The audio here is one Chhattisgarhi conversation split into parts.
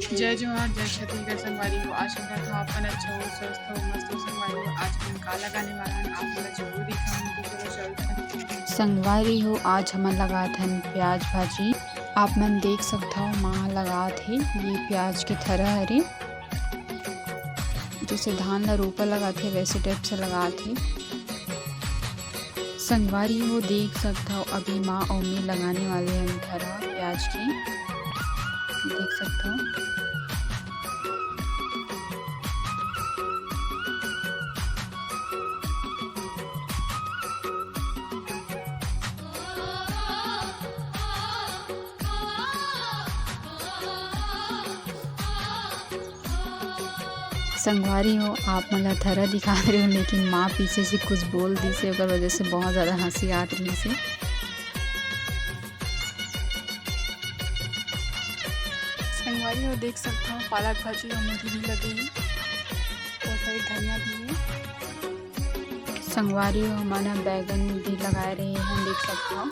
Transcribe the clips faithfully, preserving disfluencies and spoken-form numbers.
जय जोहार, जय छत्तीसगढ़ संगवारी हो। आशा करत हव आप मन अच्छा हो, स्वस्थ हो, मस्त हो संगवारी हो। आज हम का लगाने वाला हन, आप मन ला जरूर दिखाहूँ, तो चलो चलत हन। संगवारी हो, आज हमन लगात हन प्याज भाजी। आप मन देख सकत हव, माँ लगात हे ये प्याज के थरा हरे, जैसे धान ला रोपा लगाथे वैसे type से लगात हे। संगवारी हो, देख सकत हव, अभी माँ अउ मैं लगाने वाले हन थरा प्याज के, देख सकत हव। संगवारी हो, आप मन ला थरा दिखा रहे हो, लेकिन माँ पीछे से कुछ बोल दिस हे, ओकर वजह से बहुत ज्यादा हंसी आत रहिस हे। संगवारी हो, देख सकत हव, पालक भाजी अउ मूली भी लगे हे, और साइड धनिया भी हे। संगवारी हो, हमन ह बैगन भी लगाए रहे हन, देख सकत हव,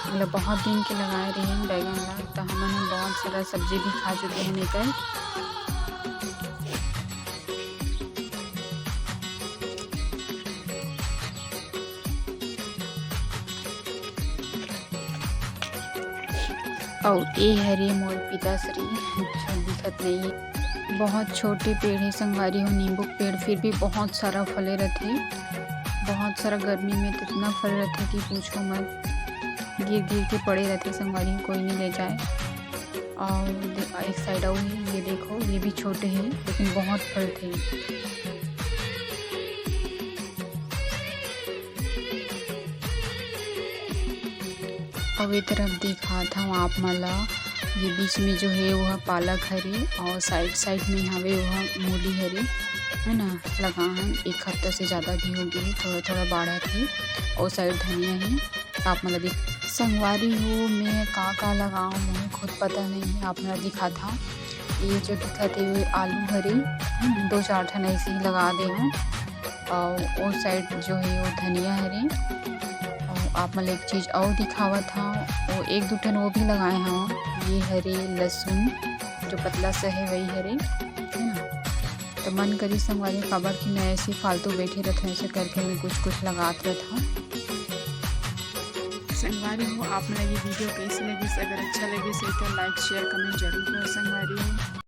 मतलब बहुत दिन के लगाए रहे हन बैगन ला, त हमन ह बहुत सारा सब्जी भी खा चुके हन एकर। अउ ए हरे मोर पिताश्री, जो दिखत नहीं हे। बहुत छोटे पेड़ हे संगवारी हो, नींबू के पेड़, फिर भी बहुत सारा फले रथे। बहुत सारा गर्मी में तो इतना फल रथे कि पूछो मत, गिर गिर के पड़े रथे संगवारी हो, कोई नहीं ले जाए। और दे-, एक साइड अउ हे, ये देखो, ये भी छोटे हे लेकिन बहुत फल थे। अउ ए तरफ दिखात हव आप मन ला, ये बीच में जो हे वो ह पालक हरे, और साइड साइड में हवे वो ह मूली हरे, है ना, लगा हन। एक हफ्ता से ज्यादा भी हो गए हे, थोड़ा थोड़ा बाढ़त हे, और साइड धनिया हे। आप मन ला दिख-, संगवारी हो, मैं का का लगाऊं, मोला खुद पता नहीं है, आप मन ला दिखात हव। ये जो दिखत हे, ये आलू हरे, हम्म, दो चार ठन ऐसे ही लगा दे हूँ। और वो साइड जो है, वो धनिया हरे। और आप मन ला एक चीज और दिखावत हव, वो एक दो ठन वो भी लगाए हव। ये हरे लहसुन, जो पतला सा है, वही हरे, है ना। तो मन करी संगवारी, काबर कि मैं ऐसे फालतू बैठे रहत हूँ, ऐसे करके मैं कुछ कुछ लगात रहत हूँ। संगवारी हो, आप मन ला ये वीडियो कैसे लगिस? अगर अच्छा लगिस हे तो like, share, comment जरूर करो संगवारी हो।